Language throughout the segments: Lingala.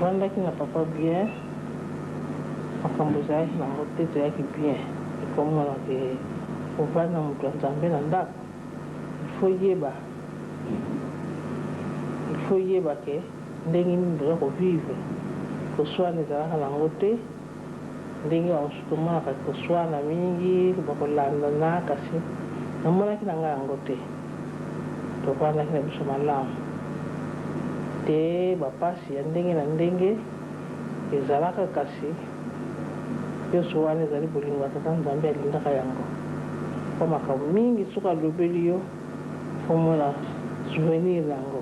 Tofandaki na papa bien, makambo ezalaki nango te, toyaki bien. Ekomona ke ovandi na moto ya Nzambe na ndako, il faut yeba, il faut yeba ke ndenge nini boza ko vivre. Koswana ezalaka nango te, ndenge ba mosusu tomonaka koswana mingi, bakolandana, kasi namonaki na ngai yango te. Tovandaki na biso malamu te, ba pasi ya ndenge na ndenge ezalaka kasi nionso wana ezali bolingo ya Tata Nzambe alingaka yango po makambo mingi soki alobeli yo faut omona souvenir na yango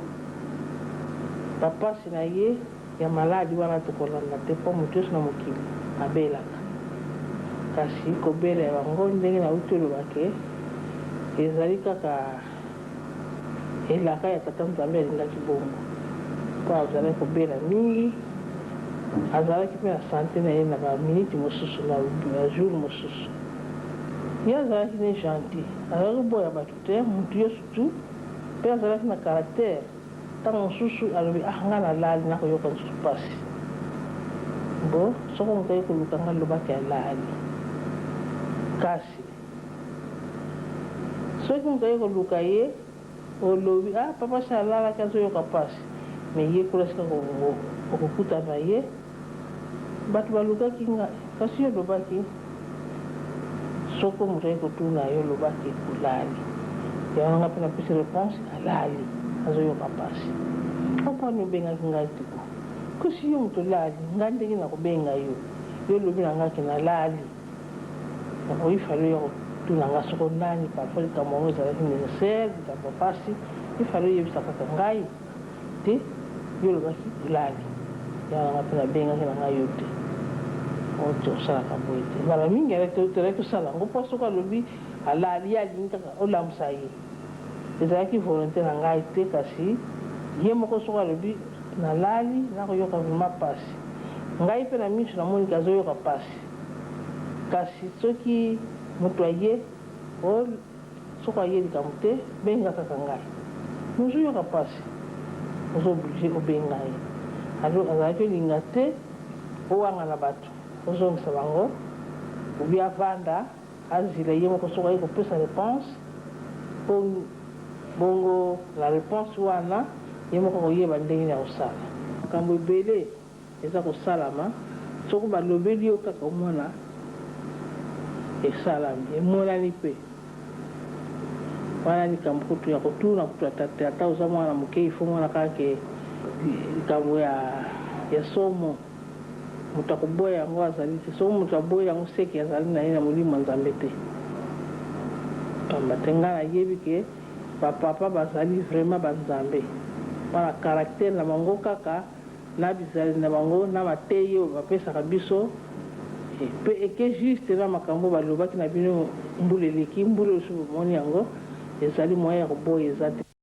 ba pasi na ye ya maladi wana tokolanda te po moto nionso na mokili abelaka kasi kobela ya bango ndenge nawuti oloba ke ezali kaka elaka ya Tata Nzambe alingaki bongo po azalaki kobela mingi azalaki pe na sante na ye na ba minute mosusu na ba jour mosusu ye azalaki ne gentil azalaki koboya batu te mutu nionso tout pe azalaki na caractère. Tango mosusu alobi ah nga nalali nakoyoka lisusu pasi bo soko moto aye koluka nga loba ke alali kasi soki moto aye koluka ye olobi ah papa si alalaki azoyoka pasi mais ye kuna esika okokutana ye Bato balukaki nga, kasi yo olobaki, Soko moto aye kotuna yo, loba ke olali. Yango wana nga pe napesi reponse, Alali, azoyoka pasi. Oh, pona nini obengaki ngai te ko? Kasi yo moto olali, nga ndenge nakobenga yo? Yo olobi na nga ke nalali. Yango il fallait oya kotuna nga soko nani, parfois likambo yango ezalaki necessaire, likambo ya pasi, il fallait oyebisa kaka ngai. Te yo olobaki olali yango nga pe nabengaki na nga yo te oh tosalaka boye te mbala mingi tozalaki kosala yango po soki alobi alali ye alingi kaka olamusa ye ezalaki volonte na ngai te kasi ye moko soki alobi nalali nakoyoka vraiment pasi ngai pe na misu namoni ke azoyoka pasi kasi soki mutu aye oh Soki aye likambo te benga kaka ngai mais ozo yoka pasi oza oblige obenga ye alors azalaki olinga te owangana batu ozongisa bango ou bien avanda azila ye moko soki aye kopesa reponse po bongo na reponse wana ye moko akoyeba ndenge nini akosala. Makambo ebele Eza kosalama soko balobeli yo kaka omona esalami emonani pe wana likambo kutu ya kotuna kutu ata te ata oza mwana moke il faut omona kaka ke likambo ya ya somo moto akoboya yango azali te soko moto aboyi yango seke azali na ye na molimo ya Nzambe te pamba te ngai nayebi ke ba papa bazali vraiment ba Nzambe wana caractère na bango kaka na bizaleli na bango na mateyi oyo bapesaka biso pe eke juste na makambo oyo balobaki na bino mbula eleki, mbula oyo soki bomoni yango ezali moyen ya koboya eza te.